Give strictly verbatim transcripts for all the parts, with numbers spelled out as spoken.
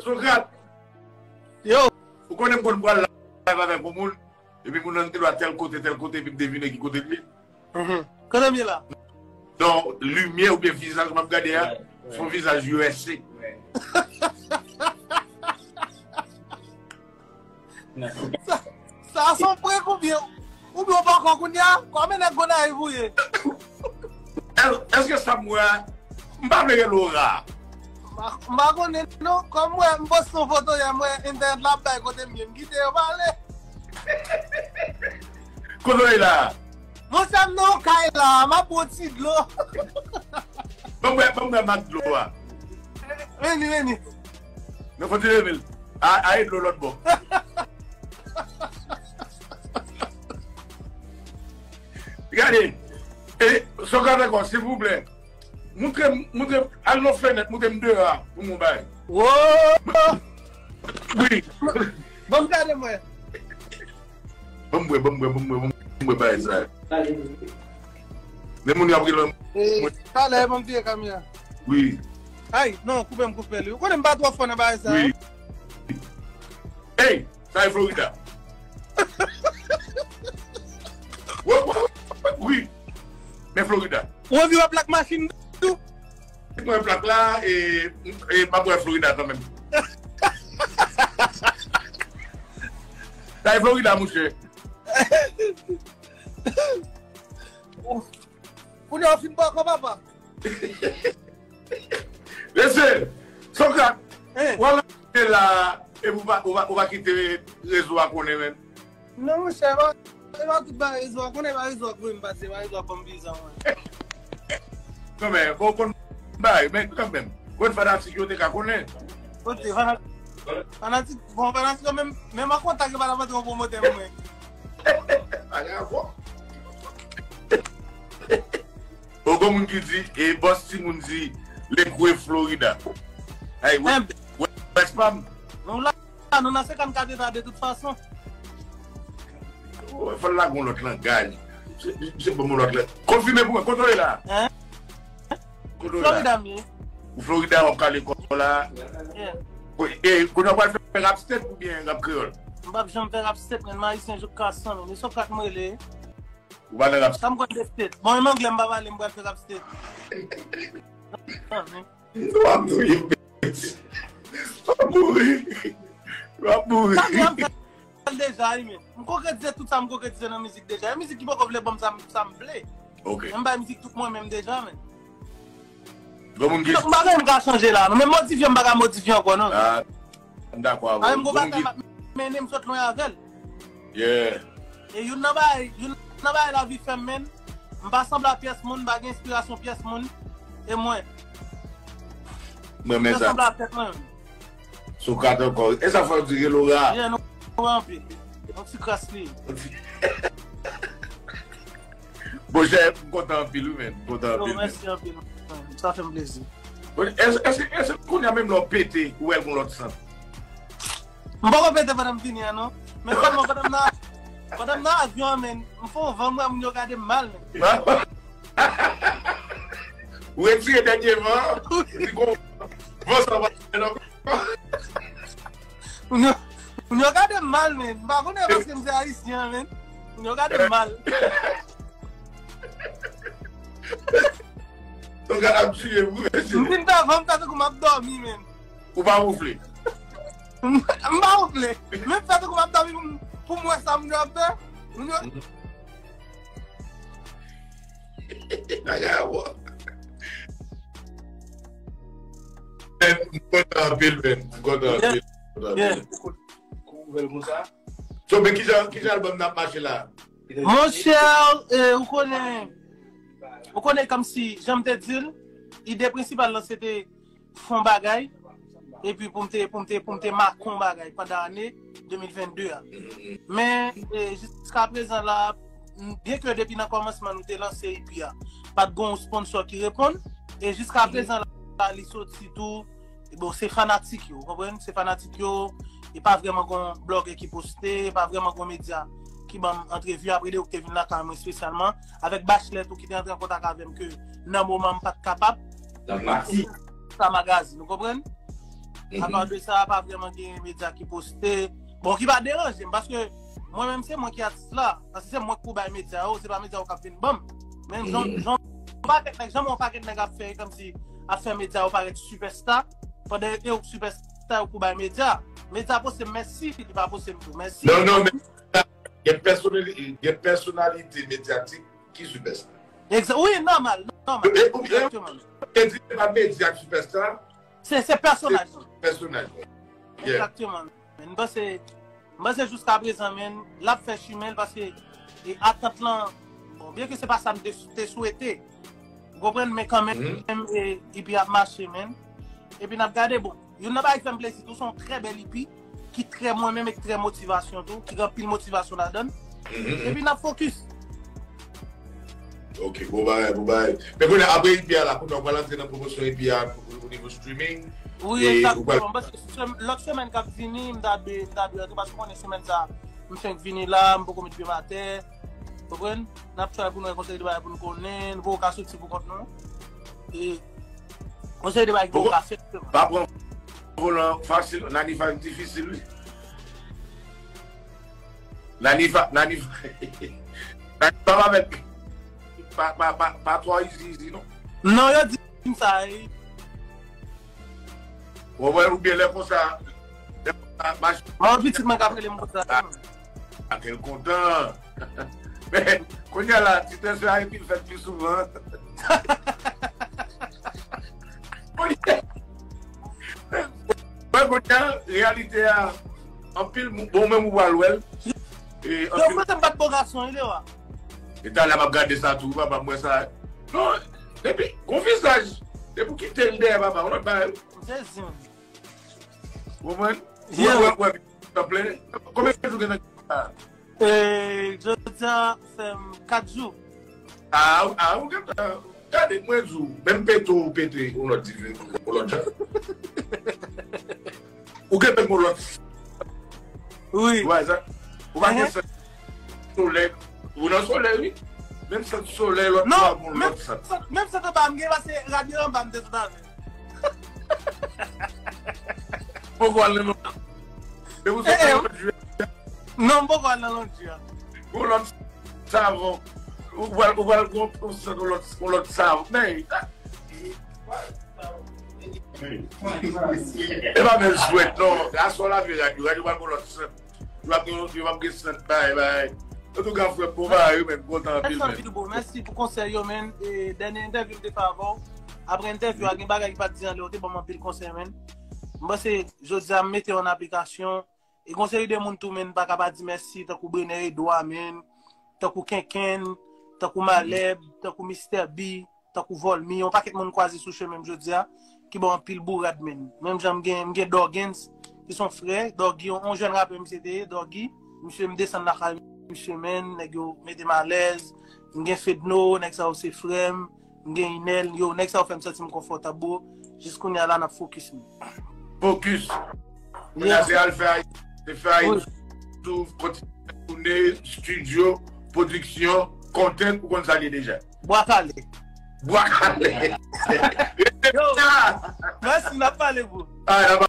Sokrat, yo, ou konnen m konn pral live avèk yon moun, epi moun nan te dwa tèl kote, tèl kote, epi m devine ki kote l ye. Mhm. Kote m ye la? Non, limyè oubyen vizaj m ap gade a, se yon vizaj U S A. Sa, sa se yon prank oubyen, oubyen w pa kwè kounye a? Kòman nèg Gonayiv ou ye? Èske sa m wè a, m pa vle rele w ra. M pa, m pa konnen non, kòm m wè, m poste yon foto yè, m wè entènèt la ap bay kote m ye, m kite yo pale. Kote w ye la? Monchè, m nan yon kay la, m ap bwè yon ti dlo. Ban m bwè, ban m bwè mak dlo a. Vini, vini. Nan fò ti leve l. A, a, e dlo lòt bò. Gade. E, Sokrat ankò, silvouplè. Moutre m, moutre m, al nan fenèt, moutre m deyò a pou m wè yon bagay. Wo! Wi. Ban m gade mwen. Ban m bwè, ban m bwè, ban m bwè, ban m bwè bagay sa. Men moun yo ap rele m. E, talè, ban m vire kamera. Wi. Ay, non, koupe m, koupe li. Ou konnen m pa twò fò nan bagay sa. Wi. Ey, sa e Florida. Wi, wi, wi. Men Florida. Ou anvi wè plak machin tou? Mwen plak la, e, e m ap wè Florida kanmenm. Sa e Florida, monchè. Kounye a w fin poko, papa. Mesye, Sokrat, hein? W al la, epi w pa, w pa, w pa kite rezo a konnen menm. Non, monchè, e pa, e pa tout bagay rezo a konnen, e pa rezo a konnen m pase, e pa rezo a ban m viza, mwen. Non, men, bon, w konn bagay, men kanmenm, konn fanatik yo te ka konnen. Kote, fana-, fanatik, bon, fanatik yo menm, menm an kontak, yo pa t ap antre yon pwomotè pou mwen. Bagay a bon. Bon, gon moun ki di, e bòs timoun di, Lakewood, Florida. Ay, wè, wè, wè, pa m. Nou la, nou nan senkannkat eta de tout fason. Fò l lage yon lòt langaj. Misye, misye ban m yon lòt langaj. Konfime pou mwen, kote w ye la? Hein? Kote w ye la? Florida m ye. Ou Florida, w ap kale kò w la. Yeah. E, kounye a w pral fè rap state oubyen rap kreyòl? M p ap janm fè rap state, men m ayisyen jouk ka san, men e Sokrat m rele. Ou pa nan rap. Sa m konn de state. Bon, menm anglè m pa pale, m pral fè rap state. Non, men. W ap mouri, w ap mouri. W ap mouri. Sa m ap fè l deja, wi, men. M konkretize tout sa m konkretize nan mizik deja. E mizik ki poko vle ban m sa m, sa m vle. Ok. Men m bay mizik tout mwen menm deja, men. Gon moun ki... M pa gen m ka chanje la, non. Men modifye, m pa ka modifye ankò, non. Ah, m dakò avè w. Avè m gon batay m ap mennen, m sot lwen avè l. Yeah. E youn nan bagay, youn nan bagay lavi fè m, menn, m pa sanble a pyès moun, m pa gen enspirasyon pyès moun. E mwen. Mwen, men sa. M sanble a tèt mwen menm. Sou kat ankò. E sa fè w di rele w ra. Yeah, nou, nou anpil. Yon ti kras li. Monchè, m kontan anpil, wi, menn. M kontan anpil, menn. Yo, mèsi anpil, menn. Sa fè m plezi. Èske, èske, èske kounye a menm lè w pete, ou wè l gon lòt sans? M poko pete pandan m vini an, non. Men sèlman pandan m nan, pandan m nan avyon an, menn, m fè yon van, m wè moun yo gade m mal, menn. Ou retire dènye van an, li gon van sa pa fè ankò. Moun yo, moun yo gade m mal, menn. M pa konnen paske m se ayisyen, menn. Moun yo gade m mal. Donk, ap tiye m, mesye. M vin devan, m fè tankou m ap dòmi, menn. Ou pa woufle? M, m pa woufle. Men m fè tankou m ap dòmi pou m, pou m wè sa moun yo ap fè. Moun yo... Bagay a bon. Men, m kontan anpil, menn. M kontan anpil. M kontan anpil. Yeah. Kou, kou ouvè l konsa. So, men kijan, kijan album nan ap mache la? Monchè, eh, ou konnen, ou konnen kòmsi, jan m te di l, ide prensipal lan se te fè yon bagay, epi pou m te, pou m te, pou m te make yon bagay pandan ane de mil vennde a. Men, eh, jiska prezan la, m, byenke depi nan kòmansman nou te lanse E P a, pa t gen yon sponsor ki reponn, e jiska prezan la, li soti tou, E bon, se fanatik yo, ou konprann? Se fanatik yo, e pa vrèman gon blogè ki poste, e pa vrèman gon medya ki ban m antrevi. Apre de ou ki te vin lakay mwen espesyalman, avèk Bachelet ou ki te antre an kontak avè m ke nan moman m pa t kapab. Sa magazin, ou konprann? Apa de sa, pa vrèman gen medya ki poste. Bon, ki pa deranje m, paske mwen menm se mwen ki atis la. Paske se mwen ki pou bay medya yo, se pa medya yo k ap vin ban m. Men jan, jan yon pakèt nèg, jan yon pakèt nèg ap fè kòmsi ap fè medya yo parèt sipèsta, pandan yo sipèsta yo pou bay medya. Medya poste m mèsi, li pa poste m tou mèsi. Non, non, men gen pèsonali-, gen pèsonalite medyatik ki sipèsta. Exa-, wi, nòmal, nòmal. E, e, e, Egzakteman. E di se pa medya ki sipèsta, Se, se pèsonaj lan. Pèsonaj lan. Yeah. Egzakteman. Men m panse, m panse jiska prezan, men l ap fè chimen l paske e atant lan, bon, byen ke se pa sa m te, te swete. Ou konprann, men kanmenm, e, epi ap mache, men. Epi n ap gade, bon, youn nan bagay ki fè m plezi tou, se yon trè bèl E P, ki trè mwen menm e ki trè motivasyon tou, ki gen anpil motivasyon ladan l. Epi n ap fokis. Ok, bon bagay, bon bagay. Men kounye a, apre E P a la, kounye a, w pral antre nan pwomosyon E P a o nivo streaming. Wi, egzakteman. Paske sem-, lòt semèn k ap vini, m ta dwe, m ta dwe antre, paske w konnen semèn sa, m fenk vini la, m poko met pye m atè. Ou konprann? N ap try pou nou wè yon seri de bagay pou nou konnen, nou poko ka soti pou kont nou. E yon seri de bagay ki poko ka fèt. Pa pran volan fasil, Nanifa difisil, wi. Nanifa, Nanifa. Nanifa pa mèt. Pa, pa, pa, pa twò izi, izi, non. Non, yo di m sa, wi. Ou wè, oubyen lè konsa, lè konsa, mach- Mwen, pitit mwen k ap rele m konsa. Ah, ah, kèl kontan. Men, kounye a la, ti tès yo a epi l fèt pi souvan. Kounye a, mwen, kounye a, reyalite a, anpil moun, bon, menm ou pral wè l. E, yo, anpil kote m bat bon gason, wi, Lewa. E talè m ap gade sa tou, papa, m wè sa. Non, depi, gon vizaj. Depi w kite l dèyè, papa, yon lòt bagay. M sezi, man. Ou konprann? Yeah. Ou wè, ou wè, tanple. Konbyen jou gen nan sa? E, jodi a fè m kat jou. Ah, ah, ou gentan, gade, mwen di w, menm pete ou pete, yon lòt dife, yon lòt jan. Ou gentan yon lòt. Wi. Ou wè sa? Ou pa gen sant solèy. Ou nan solèy, wi. Menm sant solèy, lòt bò a gon lòt sant. Non, menm sant, menm sant anba m gen, pase radyo anba m te sot avè. Poko al nan lòt. Depi w sot nan lòt jou. Non, m poko al nan lòt jou a. Gon lòt savon. Ou pral, ou pral gon, ou sant yon lòt, yon lòt savon. Men, e pa menm swèt, non. Aswè w lave rad yo, rad yo pral gon lòt sant. Yo ap gen, yo ap gen sant bay, bay. Antouka, frè m, bon bagay, wi, men, m kontan anpil, men. Mèsi pou konsèy yo, men. E, dènye entèvyou m te fè avè w. Apre entèvyou a, gen bagay ki pa t di anlè, ou te ban m anpil konsèy, men. M panse, jodi a, m mete yo an aplikasyon. E gon seri de moun tou, men, m pa ka pa di mèsi, tankou Brener Edouard, men, tankou Kenkenn, tankou Malèb, tankou Mister B, tankou Volmy, yon pakèt moun m kwaze sou chemen m jodi a, ki ban m anpil bourad, men. Menm jan m gen, m gen Dògens, ki se yon frè, Dògi, yon, yon jèn rapè misye te ye, Dògi, misye m desann lakay misye, men, nèg yo mete m alèz, m gen Fedno, nèg sa yo se frè m, m gen Inèl, yo, nèg sa yo fè m santi m konfòtab, bro. Jis kounye a la, n ap fokis, men. Fokis. Kounye a se al fè Ayiti, se fè Ayiti. Tou kontinye tounen, estidyo, pwodiksyon, content, ou konn sa l ye deja. Bwa kale. Bwa kale. Yo, mèsi, n ap pale, bro. Ah, n ap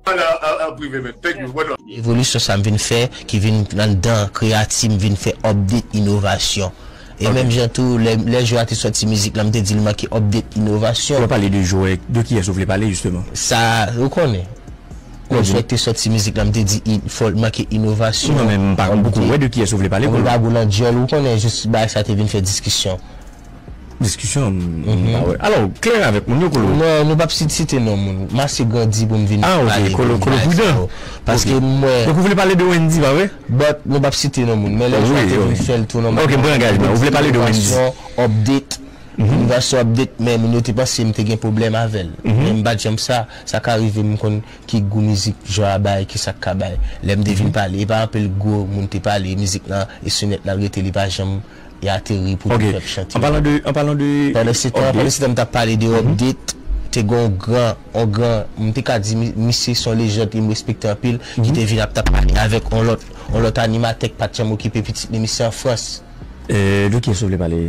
pale an, an, an prive, men. Thank you. Well done. Evolisyon sa m vin fè, ki vin anndan kreyatif, m vin fè update, inovasyon. E menm jan tou, lè, lè Joe a te sòti mizik la, m te di l manke update, inovasyon. Ou pale de Joe, de kiyès ou vle pale, jisteman? Sa, ou konnen. Lè Joe te sòti mizik la, m te di i-, fò l manke inovasyon. Non, men m pa konn poko wè de kiyès ou vle pale pou l. Bago Landjèl, ou konnen, jis bagay sa te vin fè diskisyon. Diskisyon, m pa wè. Alò, klere avèk moun yo, Kolo. Non, nou p ap sit-, site non moun. M ase grandi pou m vin pale de bagay sa yo. Paske m wè. Donk, ou vle pale de Wendy, pa vre? But nou p ap site non moun, men lè Joe a te vin fè l tou nan. Ok, m pran angajman. Ou vle pale de Wendy. Inovasyon, update, inovasyon, update, men moun yo te panse m te gen pwoblèm avè l. Men m pa t janm sa. Sa ka rive m konn ki gou mizik Joe a bay, ki sa k ka bay. Lè m te vin pale, e pa anpil gwo moun te pale, mizik lan, e sou nèt la l rete, li pa janm e ateri pou li fè chante. An palan de, an palan de update. Pandan se tan, pandan se tan m t ap pale de update, te gen yon gran, yon gran, m te ka di mi-, misye se yon lejand e m respekte anpil, ki te vin ap t ap pale avèk yon lòt, yon lòt animatè k pa t janm okipe pitit li, misye an Frans. Euh, de kiyès ou vle pale?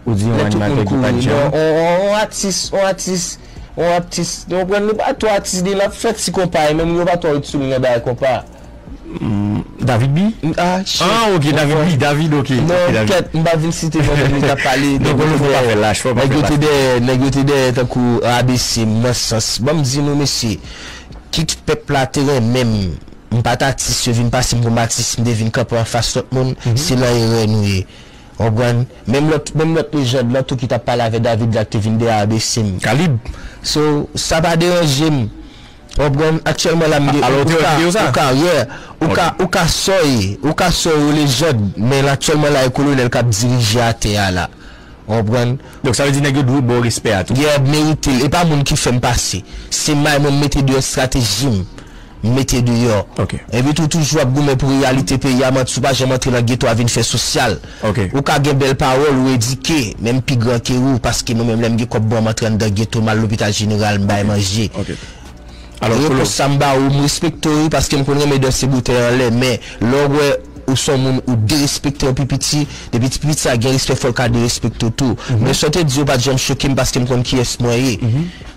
Ou di yon animatè ki pa t janm. Non, yon, yon, yon atis, yon atis, Yon atis, ou konprann, li pa twò atis, li l ap fè ti konpa, e menm yo pa twò ret sou li nan bagay konpa. David B? Ah, ok, David B, David, ok. Non, kèt, m pa vin site non moun li t ap pale. Nèg yo te dèyè, nèg yo te dèyè tankou A B C m nan sans. Ban m di nou, mesye, kit pèp la te renmen m, m pa t atis, yo vin pase m kòm atis, m te vin kanpe anfas lòt moun, se nan erè nou ye. Ou konprann? Menm lòt, menm lòt lejand lan tou ki t ap pale avè David la ki te vin dèyè A B C m. Kalib. So, sa pa deranje m. Ou konprann? Aktyèlman la m gen. Alò, ou te wè videyo sa? Ou ka, yeah. Ou ka, ou ka sòy, ou ka sòy ou lejand, men aktyèlman la e kolonèl k ap dirije atè a la. Ou konprann? Donk sa vle di nèg yo dwe ba w respè a tou. Yeah, merite l. E pa moun ki fè m pase. Se may mwen m mete deyò estrateji m. M mete deyò. Epi tou toujou ap goumen pou reyalite peyi a, manti, ou pa janm antre nan geto a vin fè sosyal. Ou ka gen bèl pawòl, ou edike, men m pi gran ke ou, paske mwen menm lè m gen kòb bò m antre anndan geto, m al lopital jeneral, m bay manje. Repons sa m ba ou, m respekte w wi, paske m konn renmen danse boutèy anlè, men lè w wè ou se yon moun ou derespekte yon pi piti, depi ti pi piti a gen respè fò l ka derespekte w tou. Men sa w te di yo pa t janm choke m paske m konn kiyès mwen ye.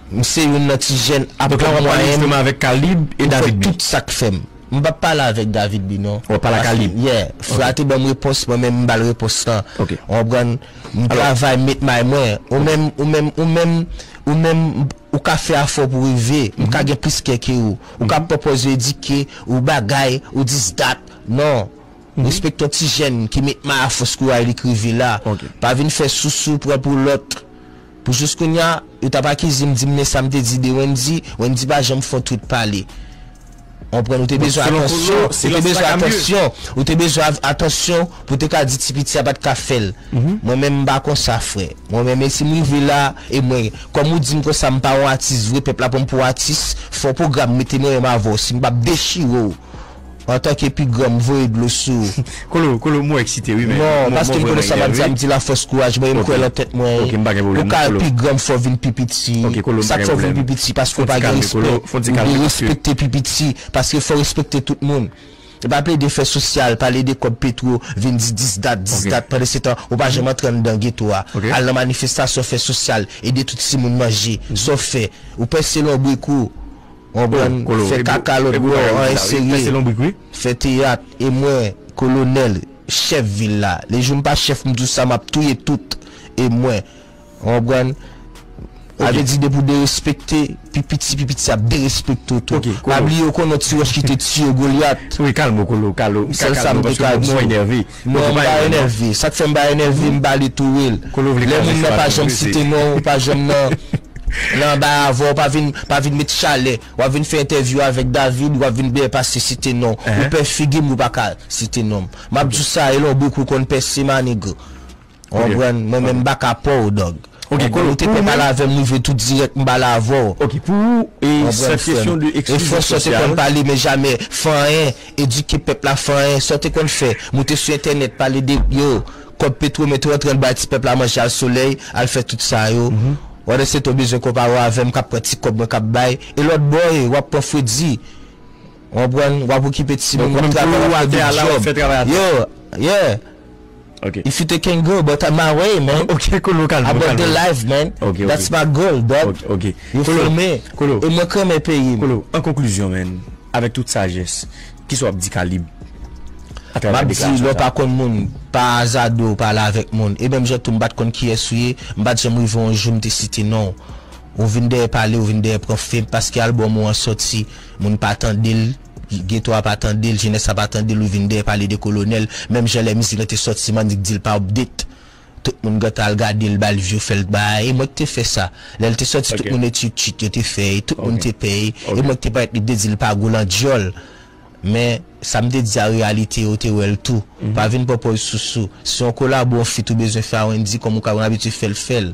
M se youn nan ti jèn ap pran mwayen m, m fè tout sa k fè m. M p ap pale avèk David Bino. W ap pale ak Kalib. Yeah. Frè a te ban m repons, mwen menm m ba l repons lan. Ou konprann? M travay, m met may mwen. Ou menm, ou menm, ou menm, ou menm, ou ka fè afè w pou rive. M ka gen plis kè ke ou. Ou ka pwopòze edike, ou bagay, ou dis dat. Non. Respekte yon ti jèn ki met may a fòs kouraj li k rive la. Pa vin fè sousou pran pou lòt. Pou jis kounye a, yo t ap akize m, di m men sa m te di de Wendy, Wendy pa janm fè yon twit pale. Ou konprann, ou te bezwen atansyon, ou te bezwen atansyon, ou te bezwen atansyon pou te ka di ti piti a pa t ka fè l. Mwen menm m pa konsa frè. Mwen menm e si m rive la, e mwen, kòm ou di m konsa m pa yon atis vre, pèp la pran m pou atis, fè yon pwogram mete mwen menm avè w, si m p ap dechire w. Antanke pi gran, m voye dlo sou ou. Kolo, Kolo, m wè eksite wi, men. Non, paske m konnen sa m ap di a, m di l a fòs kouraj, mwen, m kwè lan tèt mwen. Ou ka pi gran, fò w vin pi piti. Sa k fè w vin pi piti, paske w pa gen respè. Ou derespekte pi piti, paske fò w respekte tout moun. E pa plede fè sosyal, pale de kòb petwo, vin di dis dat, dis dat, pandan se tan, ou pa janm antre anndan geto a. Al nan manifestasyon, fè sosyal, ede tout timoun manje. Sa w fè, ou pèse lonbrik ou. Ou konprann? Fè kaka lòt bò an, eseye fè teyat. E mwen, kolonèl, chèf vil la. Lejou m pa chèf, m di w sa, m ap touye tout. E mwen. Ou konprann? Sa vle di depi w derespekte pi piti, pi piti ap derespekte w tou. Pa bliye w konnen yon ti wòch ki te tiye Golyat. Wi, kalme w, Kolo, kalme w. Sèl sa m te ka di w. Non, m pa enève. Sa k fè m pa enève, m pale tou wi. Lè moun nan pa janm site non w, pa janm nan nan anba avè w, pa vin, pa vin met chalè. W ap vin fè entèvyou avèk David, w ap vin byen pase site non. Ou pè figi m, ou pa ka site non m. M ap di w sa, e lonbrik ou konn pèse, ma nèg. Ou konprann? Mwen menm m pa ka pè w, dòg. Ou konprann? Ou te pè pale avè m, rive tou dirèk, m pale avè w. Ok, pou ou, e sa kesyon de eksklizyon sosyal. E François te konn pale, men jamè fè anyen, edike pèp la fè anyen. Sa w te konn fè, moute sou entènèt, pale de, yo, kòb petwo, mete w antre bay ti pèp la manje al solèy, al fè tout sa yo. Pandan se tan w bezwen konpare w avè m k ap pran ti kòb mwen k ap bay. E lòt bò e, w ap pran fredi. Ou konprann? W ap okipe timoun, w ap travay, w ap fè tout djòb. Yo, yeah. If you take can go, but I'm my way, man. Ok, Kolo, kalme w, kalme w. About the life, man. That's my goal, dog. You feel me? Kolo. E mwen k renmen peyi m. Kolo, an konklizyon, man, avèk tout sajès, kisa w ap di Kalib? M ap di, lè w pa konn moun, pa azade w pale avèk moun. E menm jan tou m pa t konn kiyès ou ye, m pa t janm rive yon jou m te site non w. Ou vin dèyè pale, ou vin dèyè pran fim, paske albòm ou an sòti, moun pa tande l, geto a pa tande l, jenès la pa tande l, ou vin dèyè pale de kolonèl. Menm jan lè mizik lan te sòti, Manick di l pa update. Tout moun gentan al gade l, ba l view, fè l bagay. E mwen k te fè sa. Lè l te sòti, tout moun etchitchit, yo te fè, e tout moun te pè, e mwen k te parèt li, te di l pa gou lan dyòl. Men, sa m te di a reyalite, yo te wè l tou. Pa vin pran pòz sousou. Si yon kolabo, yon feat ou bezwen fè a Wendy, kòm ou ka konn abitye fè l, fè l.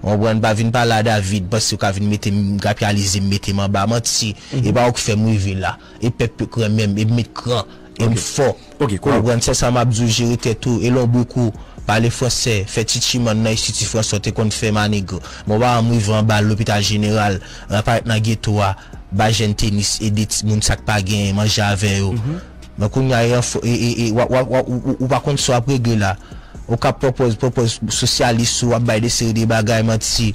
Ou konprann? Pa vin pale a David, panse ou ka vin mete m, grapyalize m, mete m anba. Manti. E pa ou k fè m rive la. E pèp yo k renmen m, e m met kran, e m fò. Ou konprann? Sèl sa m ap di w, jere tèt ou, e lonbrik ou, pale fransè, fè tchitchimann nan Enstiti Franswa te konn fè, ma nèg. Bon, pa m rive anba lopital jeneral, parèt nan geto a, bay jèn tenis, ede timoun sa k pa genyen, manje avè yo. Men kounye a, e, e, e, w ap, w ap, w ap, ou, ou pa konn sa w ap regle la. Ou ka pwopòz, pwopòz sosyalis ou, w ap bay de seri de bagay, manti.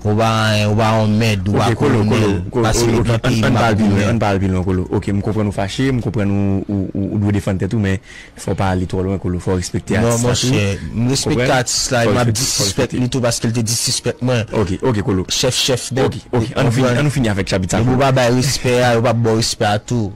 Ou pa anyen, ou pa yon mèd, ou pa Ok, Kolo, Kolo, kolonèl. Kolo, Pase ok, lòt ok, nan ann peyi m ann pa ap al pi lwen, gouvènen. Ann pa al pi lwen, Kolo. Ok, m konprann ou fache, m konprann ou, ou, ou, ou dwe defann tèt ou, men fò w pa ale twò lwen, Kolo. Fò w respekte Non, atis la tou. monchè, m respekte Konprann? atis la, Fò e m ap respekte, fò w disrespect respekte. Li tou paske l te disrespect mwen. Ok, ok, Kolo. Chèf, chèf nèt. Ok, ok, ann nou fini, ann nou fini avèk chapit sa, Depi ou Kolo. pa bay respè a, yo p ap ba w respè a tou.